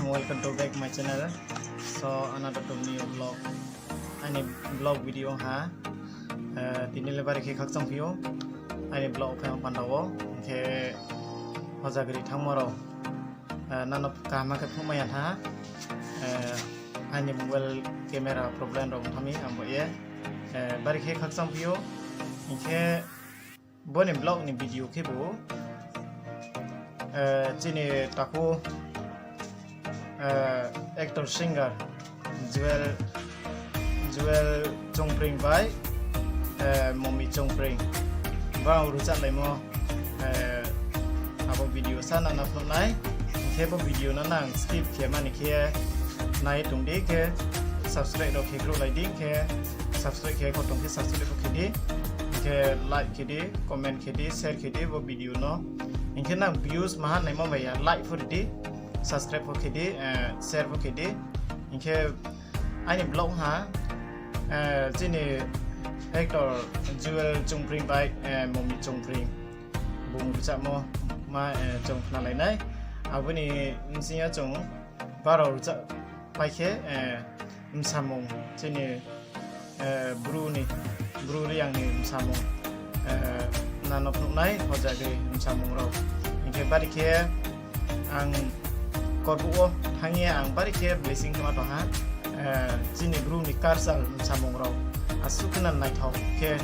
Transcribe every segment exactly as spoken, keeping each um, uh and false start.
Welcome to back my channel. So another to new vlog. Aini vlog video ha. Eh, tini le bari khe khakchang phi ou. Aini vlog phai panda wo. Hing khe hojagri thanngmo rao. Eh, nano kaham khe phnuhmai ya tha. Eh, aini mobile camera problem rao thanng mi ang bo ye. Eh, bari khe khakchang phi ou. Hing khe bo ni vlog ni video khe bo, eh, chini takhu, eh, actor singer Jewel, Jewel Chongpring bai, eh, Momi Chongpring. Brao rchalaimo, eh, abo video sa nano phnuh nai. Hing khe bo video no nang skip khe mani khe nai tong di khe subscribe rao khe khruhlai di khe subscribe khe khotong khe subscribe pho khe di. Hing khe like khe di, comment khe di, share khe di bo video no. Hing khe nang views maha naimo bai ya like pho ri di, subscribe pho khe di, eh, share pho khe di. Hing khe aini vlog ha, eh, chini actor Jewel Chongpring bai, eh, Momi Chongpring. Bung rchamo ma, eh, chung khnalai nai. Abo ni bsing yo chung brao rchah pai khe, eh, bsamung chini, eh, Bru ni, Bru Reang ni bsamung, eh, nano phnuh nai hojagri bsamung rao. Hing khe bari khe ang Korbuh wo thanng ye ang bari khe blessing khe ma tong ha, eh, chini Bru ni culture bsamung rao. Asuh khe nang naithao khe,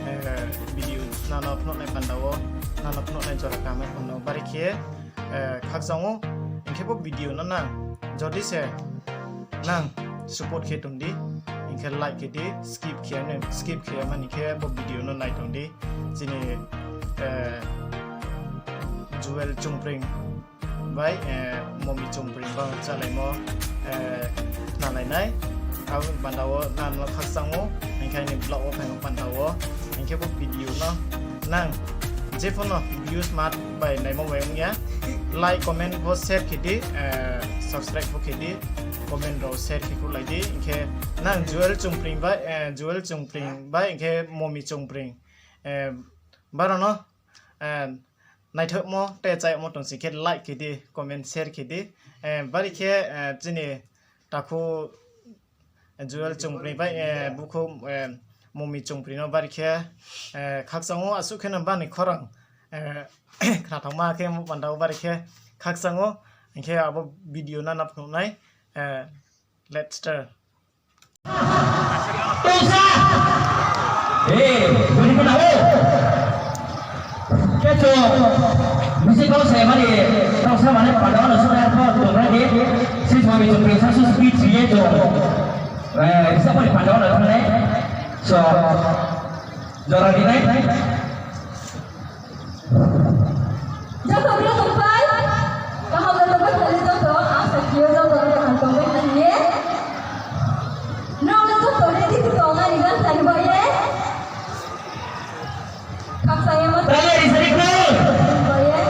eh, video nano phnuh nai panda wo, nano phnuh nai jora kaham panda wo bari khe, eh, khakchang ou. Hing khe bo video no nang jodi se nang support khe tong di, hing khe like khe di, skip khe, skip khe mani khe bo video no nai tong di. Chini, eh, Jewel Chongpring bai, eh, Momi Chongpring bang chalaimo, eh, khnalai nai. Abo panda wo nano khakchang ou, hing khe aini vlog wo phaimo panda wo. Hing khe bo video no nang jepho no views mat bai naimo bai ong ya. Like, comment pho share khe di, eh, subscribe pho khe di, comment rao share khe khruhlai di. Hing khe nang Jewel Chongpring bai, eh, Jewel Chongpring bai hing khe Momi Chongpring, eh, brao no, eh, naithaohmo tei chayagmo tong sing khe like khe di, comment share khe di. Eh, bari khe, eh, chini takhu Jewel Chongpring bai, eh, bukhu, eh, Momi Chongpring no bari khe, eh, khakchang ou asuh khe no bani khorang, eh, khnathangma khe mo panda wo bari khe khakchang ou. Hing khe abo video nano phnuh nai, eh, let's start. Tongsa! Eh, bini kena ho! Khe chung, bisi kau se mani, kau se mani panda wo no sunai pho tongra di. Si Momi Chongpring sa su speech ri ye chung, eh, bisa mani panda wo no thanngnai. So, jora ri nai. Joto no tongpai, kaham no tongpai, khali joto, asa khe joto no kaham tongpai hing ye. Nrao no joto ready khe tong ani bangsa ni bai ye. Khakchang ye ma tali ri sari khe. Bai ye.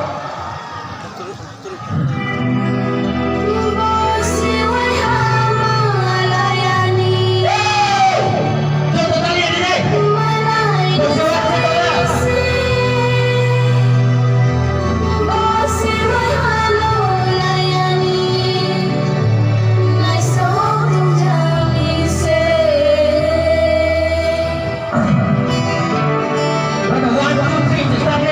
One, two, three, start.